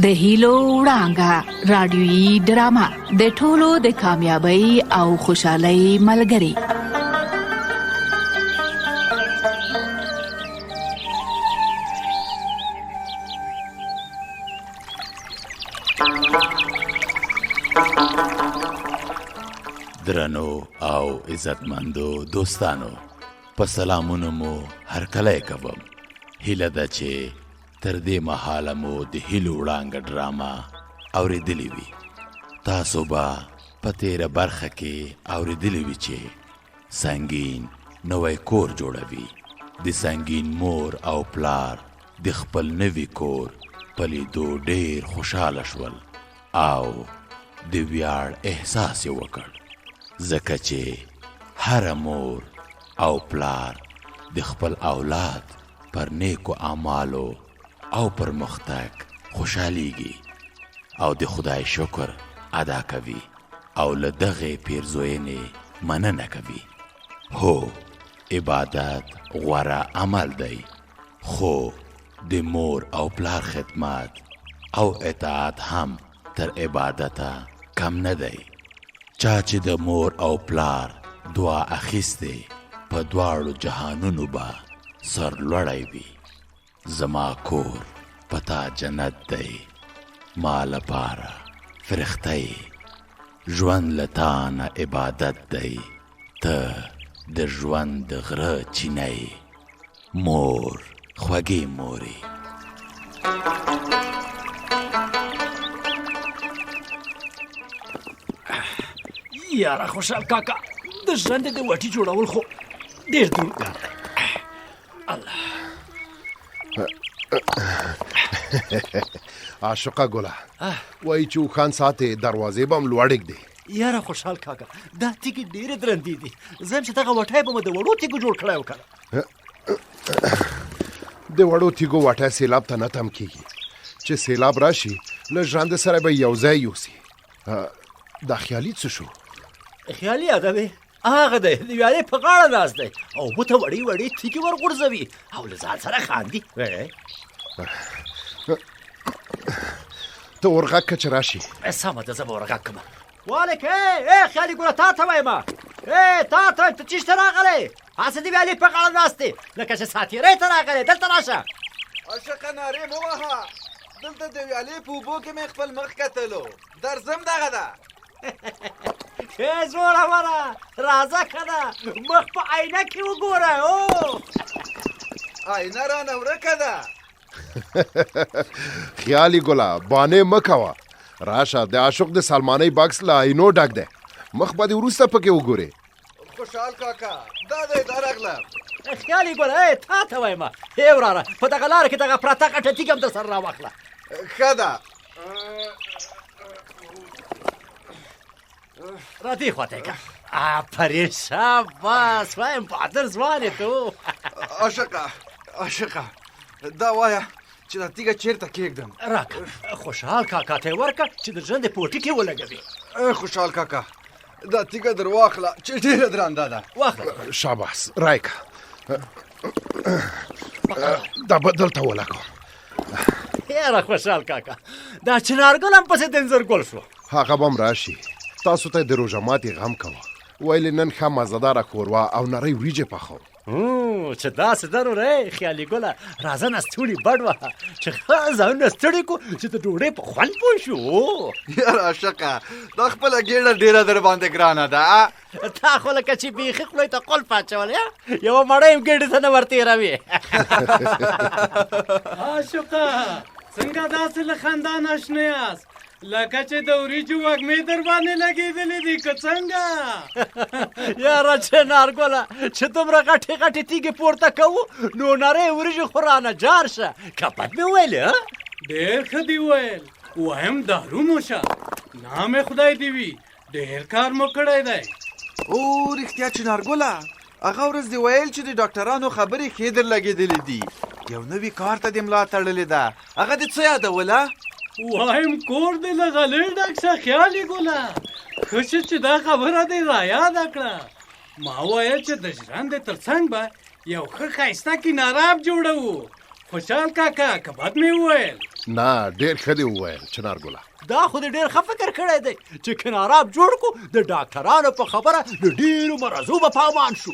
د هیلو وړانګه رادیوي ډرامه د ټولو د کامیابی او خوشحالۍ ملګری. درنو او عزتمندو دوستانو، په سلامونو مو هرکلی کوم. هیله ده چې تر دې مهاله مو د هیلو وړانګه ډرامه اورېدلې وي. تاسو به په تېره برخه کې اورېدلې وي چې سنګین نوی کور جوړوي. د سنګین مور او پلار د خپل نوي کور په لیدو ډېر خوشحاله شول او د ویاړ احساس یې وکړ، ځکه چې هره مور او پلار د خپل اولاد پر نیکو اعمالو او پرمختګ خوشحالیږي او د خدای شکر ادا کوي او له دغې پیرزوینې مننه کوي. هو، عبادت غوره عمل دی، خو د مور او پلار خدمت او اطاعت هم تر عبادته کم نه دی. چا چې د مور او پلار دعا اخیستې، په دواړو جهانونو به سرلوړی وي. زما کور په تا جنت دی، ما لپاره فرښته یې. ژوند له تا نه عبادت دی، ته د ژوند د غره چینه یې. مور، خوږې مورې. یاره خوشحال کاکا، د ژرندې د وټي جوړول خو ډېر دروند کار دی. الله عاشقه ګله، وایي چې اوښان ساتې، دروازې به هم لوړې ږدې. یاره خوشحال کاکا، دا تیږې ډېرې درندې دي. زه یم چې دغه وټی به مو د وړو تیږو جوړ کړی و که نه. د وړو تیږو وټی سیلاب ته نه تم کیږي. چې سیلاب راشي، له ژرندې سره به یو ځای یوسي. دا خیالي څه شو؟ خیالي ادبې هغه دی، د ویالې په غاړه ناست دی او اوبو ته وړې وړې تیږې ورغورځوي او له ځان سره خاندي. ته ورغږ که چې راشي. سمه ده، زه به ورغږ کړم. والکه ای خیالي ګوره، تا ته وایم، ای تا ته، ته چیرته راغلی؟ هسې د ویالې په غاړه ناست دی لکه چې ساتیرۍ ته راغلی. دلته راشه. عاشقه نارې مه وهه، دلته د ویالې په اوبو کې مې خپل مخ کتلو، درځم دغه ده. ای زوروره، راځه که نه، مخ په آینه کې وګوره. او آینه رانه ورکه ده. خیالي ګله، بانې مه کوه، راشه. د عاشق د سلمانۍ بکس له آینو ډک دی، مخ به دې وروسته پکې وګورې. خوشحال کاکا، دا دی درغلم. خیالي ګله، ای تا ته وایم، ای وراره، په دغه لاره کې دغه پرته غټه تیږه هم در سره راواخله. ښه ده. را دې خوا ته یې که. آفرین، شاباس، وایم بهادر ځوان یې ته. عاشقه، عاشقه، دا وایه چې دا تیږه چېرته کېږدم؟ راکه، خوشحال کاکا ته یې ورکړه چې د ژرندې په پوټي کې ولګوي. خوشحال کاکا، دا تیږه در واخله چې ډېره درنده ده. واخله. شاباس، رایکه، دا به دلته ولګوم. یاره خوشحال کاکا، دا چنارګل هم پسې د انځر ګل شو. هغه به هم راشي. تاسو ته د روژه ماتي غم کوه، ویلې نن ښه مزهداره ښوروا او نرۍ وریجې پخوم. چې داسې ده نو ری خیالي ګله، راځه نه ستړي بډ وهه چې ښه ځانونه ستړي کړو چې د ډوډۍ په خوند پوه شو. یاره عاشقه، دا خپله ګېډه ډېره در باندې ګرانه ده. تا خو لکه چې بیخي خولې ته قلف اچولی، یوه مړۍ هم ګېډې ته نه ورتېروې. عاشقه، څنګه داسې له خندا نه شنه یاست؟ لکه چې د وریجو وږمې در باندې لګېدلې دي که څنګه؟ یاره چنارګله، چې دومره غټې غټې تیږې پورته کوو نو نرۍ وریجې خو رانه جار شه. که بد مې وویلې؟ ډېر ښه دي وویل. وایم دارو مو شه، نام خدای دې وي، ډېر کار مو کړی دی. او رښتیا چنارګله، هغه ورځ دې ویل چې د ډاکټرانو خبرې ښې در لګېدلې دي، یو نوي کار ته دې ملا تړلې ده، هغه دې څه یادوله؟ وایم کور دې له غلې ډک شه خیالي ګله، ښه شو چې دا خبره دې رایاده کړه. ما ویل چې د ژرندې تر څنګ به یو ښه ښایسته کناراب جوړوو، خوشحال کاکا که بد مې وویل؟ نه، ډېر ښه دې وویل چنار ګله. دا خو دې ډېر ښه فکر کړی دی چې کناراب جوړ کو، د ډاکټرانو په خبره له ډېرو مرضو به په امان شو.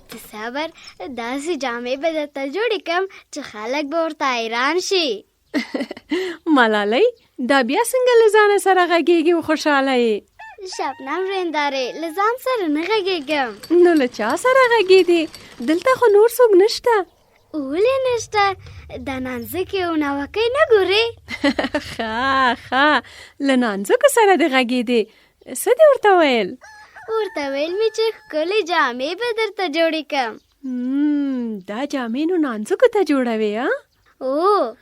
ته صبر، داسې جامې به درته جوړې کم چې خلک به ورته حیران شي. ملالۍ، دا بیا څنګه له ځانه سره غږېږې او خوشحاله یې؟ شبنم ورېندارې، له ځان سره نه غږېږم. نو له چا سره غږېدې؟ دلته خو نور څوک نشته. ولې نشته؟ دا نانځکې او ناوکۍ نه ګورې؟ ښه ښه، له نانځکو سره دې غږېدې. څه دې ورته ویل؟ ورته ویل مې چې ښکلې جامې به درته جوړې کم. دا جامې نو نانځکو ته جوړوې؟ ها؟ او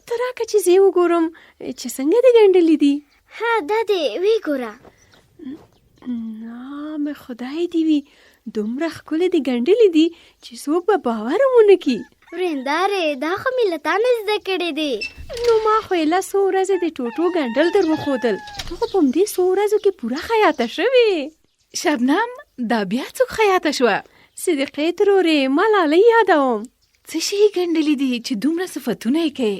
ته راکه چې زه یې وګورم چې څنګه دې ګنډلې دي. ها، دا دې وی ګوره. نام خدای دې وي، دومره ښکلې دې ګنډلې دي چې څوک به باور هم ونه کړي. ورېندارې، دا خو مې له تا نه زده کړې دي. نو ما خو ایله څو ورځې د ټوټو ګنډل در وښودل، ته خو په همدې څو ورځو کې پوره خیاطه شوې. شبنم، دا بیا څوک خیاطه شوه؟ صدیقې ترورې، ملالۍ یادوم. څه شي یې ګنډلي دي چې دومره صفتونه یې کوې؟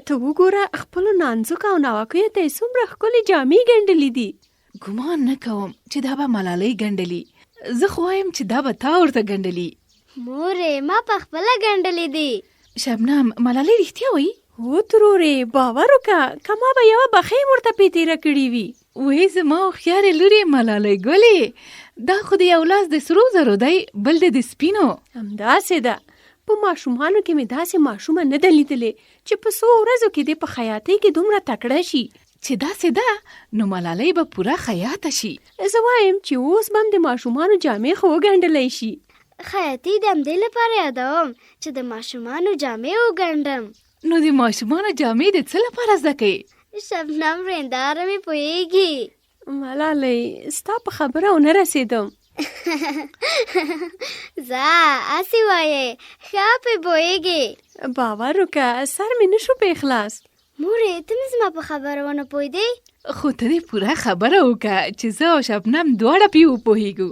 ته وګوره، خپلو نانځکو او ناوکیو ته یې څومره ښکلې جامې ګنډلې دي. ګمان نه کوم چې دا به ملالۍ ګنډلي، زه خو وایم چې دا به تا ورته ګنډلي. مورې، ما په خپله ګنډلې دي. شبنم، ملالۍ رښتیا وایي؟ هو ترورې، باور وکړه، که ما به یوه بخۍ هم ورته پې تېره کړې وي. وې زما هوښیارې لورې ملالۍ ګلې، دا خو دې یو لاس د سرو زرو دی، بل دې د سپینو. همداسې ده، په ماشومانو کې مې داسې ماشومه نه ده لیدلې چې په څو ورځو کې دې په خیاطۍ کې دومره تکړه شي. چې داسې ده نو ملالۍ به پوره خیاطه شي. زه وایم چې اوس به هم د ماشومانو جامې ښه وګنډلی شي. خیاطي د همدې لپاره یادوم چې د ماشومانو جامې وګنډم. نو د ماشومانو جامې د څه لپاره زده کوې؟ شبنم ورېنداره مې پوهېږي. ملالۍ، ستا په خبره ونه رسېدم. ځه، هسې وایې، ښه پرې پوهېږې. باور وکړه، سر مې نه شو پرې خلاص. مورې، ته مې زما په خبره ونه پوهېدې؟ خو ته دې پوره خبره وکړه چې زه او شبنم دواړه پرې وپوهېږو.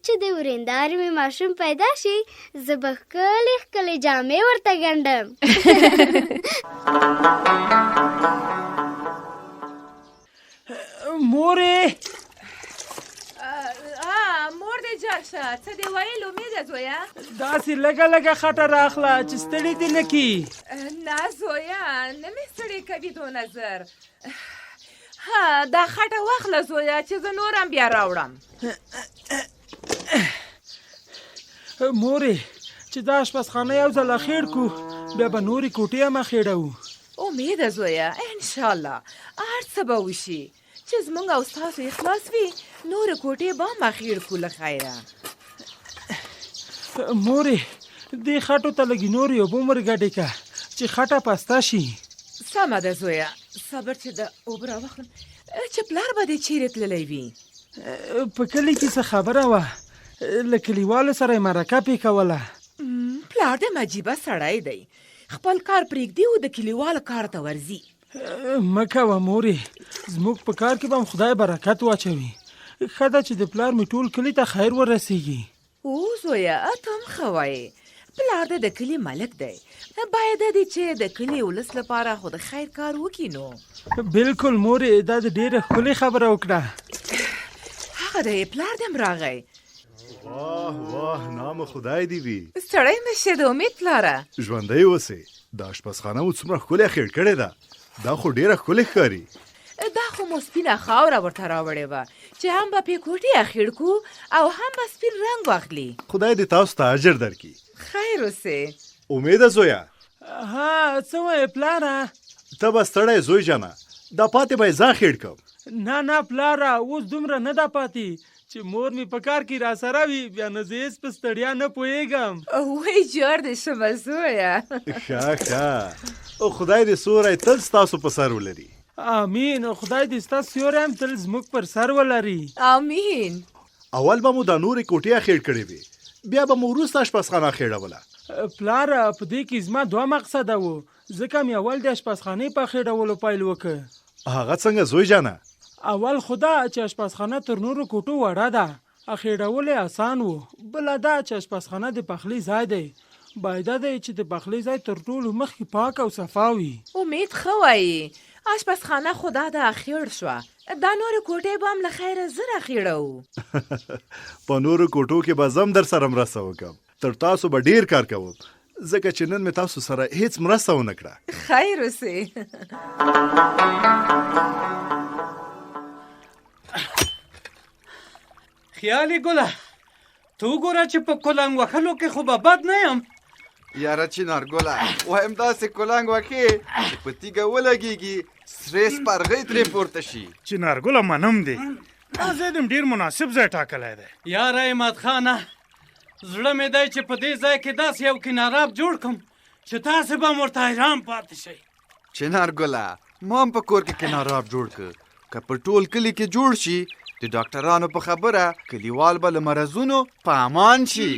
چې د ورېندارې مې ماشوم پیدا شي، زه به ښکلې ښکلې جامې ورته ګنډم. مورې! مور دې جار شه، څه دې ویل امیده زویه؟ داسې لږه لږه خټه راخله چې ستړي دې نه کړي. نه زویه، نه مې ستړي کوي دونه زر. ها، دا خټه واخله زویه چې زه نور هم بیا راوړم. مورې، چې دا اشپزخانه یو ځل اخېړ کو، بیا به نورې کوټې هم اخېړوو. امیده زویه، انشاءالله هر څه به وشي. چې زمونږ او ستاسو اخلاص وي، نورې کوټې به هم اخېړ کړو له خیره. مورې، دې خټو ته لږې نورې اوبه هم ورګډې که چې خټه پسته شي. سمه ده زویه، صبر چې د اوبه راواخلم. چې پلار به دې چیرې تللی وي؟ په کلي کې څه خبره وه، له کلیوالو سره یې مرکه پې کوله. پلار دې عجیبه سړی دی، خپل کار پرېږدي او د کلیوالو کار ته ورځي. مه کوه مورې، زموږ په کار کې به هم خدای برکت واچوي. ښه ده چې د پلار مې ټول کلي ته خیر ورسیږي. او زویه، ته هم ښه وایې، پلار دې د کلي ملک دی، باید دې چې د کلي ولس لپاره خو د خیر کار وکړي نو. بلکل مورې، دا دې ډېره ښکلې خبره وکړه. هغه دی پلار دې هم راغی. واه واه، نام خدای دې وي. ستړی مه شې د امید پلاره. ژوندی اوسې. دا اشپزخانه مو څومره ښکلې خېړ کړې ده، دا خو ډېره ښکلې ښکاري. دا خو مو سپینه خاوره ورته راوړې وه چې هم به پې کوټې اخېړ کو او هم به سپین رنګ واخلي. خدای دې تاسو ته اجر درکړي. خیر اوسې. امیده زویه. ها، څه وایې پلاره؟ ته به ستړی زوی جانه، دا پاتې به یې زه اخېړ کړم. نه نه پلاره، اوس دومره نه ده پاتې، چې مور مې په کار کې راسره وي بیا نو زه هېڅ په ستړیا نه پوهېږم. وای جوړ دې شم زویه. ښه ښه، خدای دې سوری تل ستاسو په سر ولري. آمین، خدای دې ستا سیوری هم تل زموږ پر سر ولري. آمین. اول به مو دا نورې کوټې اخېړ کړې وې، بیا به مو وروسته اشپزخانه اخېړوله. پلاره، په دې کې زما دوه مقصده وو، ځکه مې اول د اشپزخانې په اخېړولو پیل وکړ. هغه څنګه زوی جانه؟ اول خو دا چې اشپزخانه تر نورو کوټو وړه ده، اخېړول یې اسان وو. بله دا چې اشپزخانه د پخلي ځای دی، بایده دی چې د پخلي ځای تر ټولو مخکې پاک او صفا وي. امید ښه وایي، اشپزخانه خو دا ده اخېړ شوه، دا نورې کوټې به هم له خیره زر اخېړوو. په نورو کوټو کې به زه هم درسره مرسته وکړم، تر تاسو به ډېر کار کوم، ځکه چې نن مې تاسو سره هیڅ مرسته ونه کړه. خیر اوسې. خیالي ګله، ته وګوره چې په کلنګ وهلو کې خو به بد نه یم. یاره چینار ګله، وایم داسې کلنګ وښې چې په تیږه ولګېږي، سرې سپرغۍ ترې پورته شي. چینار ګله، منم دې، دا ځای دې ډېر مناسب ځای ټاکلی دی. یاره عماد خانه، زړه مې دی چې په دې ځای کې داسې یو کناراب جوړ کړم چې تاسې به هم ورته حیران پاتې شئ. چنار ګله، ما هم په کور کې کناراب جوړ کړ، که په ټول کلي کې جوړ شي، د ډاکټرانو په خبره کلیوال به له مرضونو په امان شي.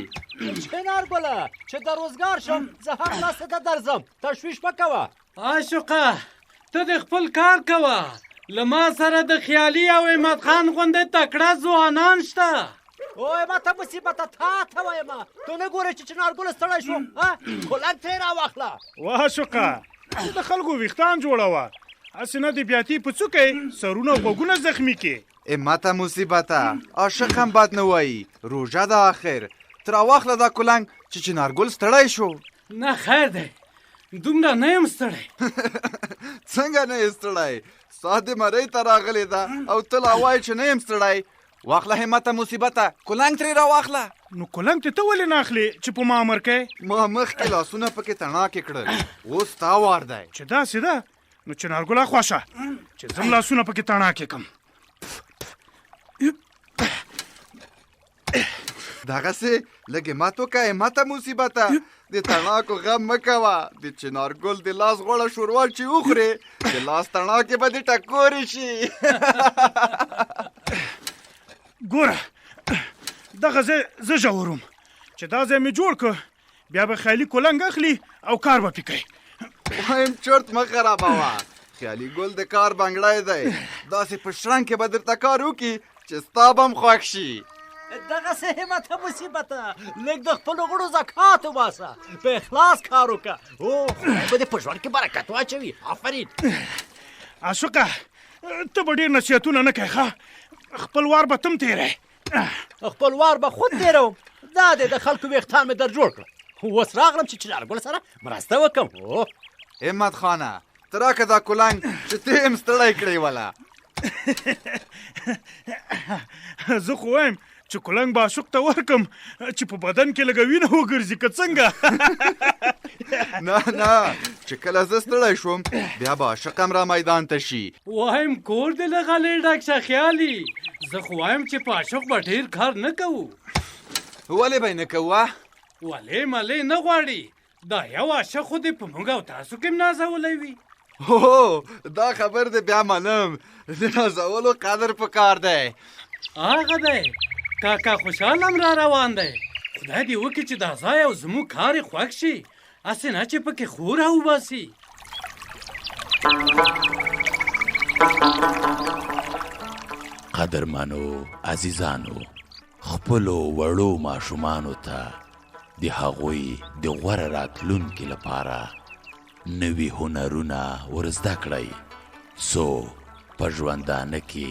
چنار ګله، چې د روزګار شم زه هم مرستې ته درځم، تشویش مه کوه. عاشقه، ته د خپل کار کوه، له ما سره د خیالي او عماد خان غوندې تکړه ځوانان شته. وای ما ته مصیبته، تا ته وایم، ته نه ګورې چې چنار ګل ستړی شو؟ کلنګ ترې راواخله. واشقه، ته د خلکو ویښتان جوړوه، هسې نه د بیاتي په څوکه یې سرونه او غوږونه زخمي کړې. ماته مصیبته، عاشق هم بد نه وایي، روژه ده آخر. ته راواخله دا کلنګ چې چنار ګل ستړی شو. نه خیر دی، دومره نه یم ستړی. څنګه نه یې ستړی؟ ستا د مرۍ ته راغلې ده او ته لا وایې چې نه یم ستړی. واخله همته مصیبته، کلنګ ترې راواخله. نو کلنګ ته ته ولې نه اخلې چې په ما امر کوې؟ ما مخکې لاسونه پکې تڼاکې کړل، اوس ستا وار دی. چې داسې ده نو چنارګل اخوا شه چې زه هم لاسونه پکې تڼاکې کړم. دغسې لږ همت وکړه همته مصیبته، د تڼاکو غم مه کوه. د چنار ګل د لاس غوړه شوروا چې وخورې، د لاس تڼاکې به دې ټکورې شي. ګوره دغه ځای زه ژوروم، چې دا ځای مې جوړ کړ بیا به خیالي کلنګ اخلي او کار به پې کوي. وایم چرت مه خرابوه، خیالي ګل د کار بنګړی دی، داسې په شرنګ کې به درته کار وکړي چې ستا به هم خوښ شي. دغسې همته مصیبته، لږ د خپلو غړو زکات وباسه، په اخلاص کار وکړه، او خدای به دې په ژوند کې برکت واچوي. آفرین. عاشقه، ته به ډېر نصیحتونه نه کوې، ښه؟ خپل وار به تم تېری. خپل وار به خود تېروم. دا دی د خلکو ویښتان مې در جوړ کړه، اوس راغلم چې چنار ګل سره مرسته وکړم. همت خانه، ته راکه دا کلنګ چې ته یې هم ستړی کړې وله. زه خو وایم چې کلنګ به عاشق ته ورکم چې په بدن کې لږه وینه وګرځي که څنګه؟ نه نه، چې کله زه ستړی شوم بیا به عاشق هم را میدان ته شي. وایم کور دې له غلې ډک شه خیالي، زه خو وایم چې په عاشق به ډېر کار نه کوو. ولې به یې نه کوو؟ ولې ملې نه غواړي، دا یو عاشق خو دې په موږ او تاسو کې هم نازولی وي. هو دا خبر دې بیا منم، د نازولو قدر په کار دی. هغه دی کاکا خوشحال هم را روان دی، خدای دې وکړي چې دا ځای او زموږ کار یې خوښ شي، هسې نه چې پکې خور راوباسي. قدرمنو عزیزانو، خپلو وړو ماشومانو ته د هغوی د غوره راتلونکي لپاره نوي هنرونه ورزده کړئ، څو په ژوندانه کې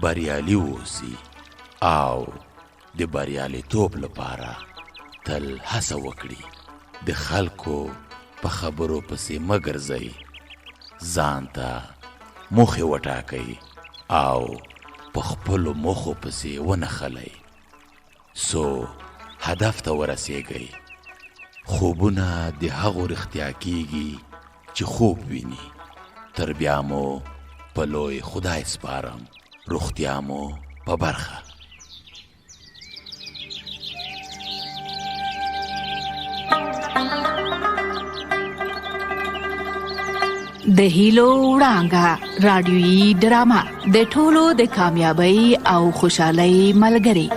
بریالي اوسي او د بریالیتوب لپاره تل هڅه وکړي. د خلکو په خبرو پسې مه ګرځئ، ځان ته موخې وټاکئ او په خپلو موخو پسې ونښلئ، څو هدف ته ورسېږئ. خوبونه د هغو رښتیا کېږي چې خوب ویني. تر بیا مو په لوی خدای سپارم، روغتیا مو په برخه. د هیلو وړانګه رادیوي ډرامه د ټولو د کامیابی او خوشحالۍ ملګری.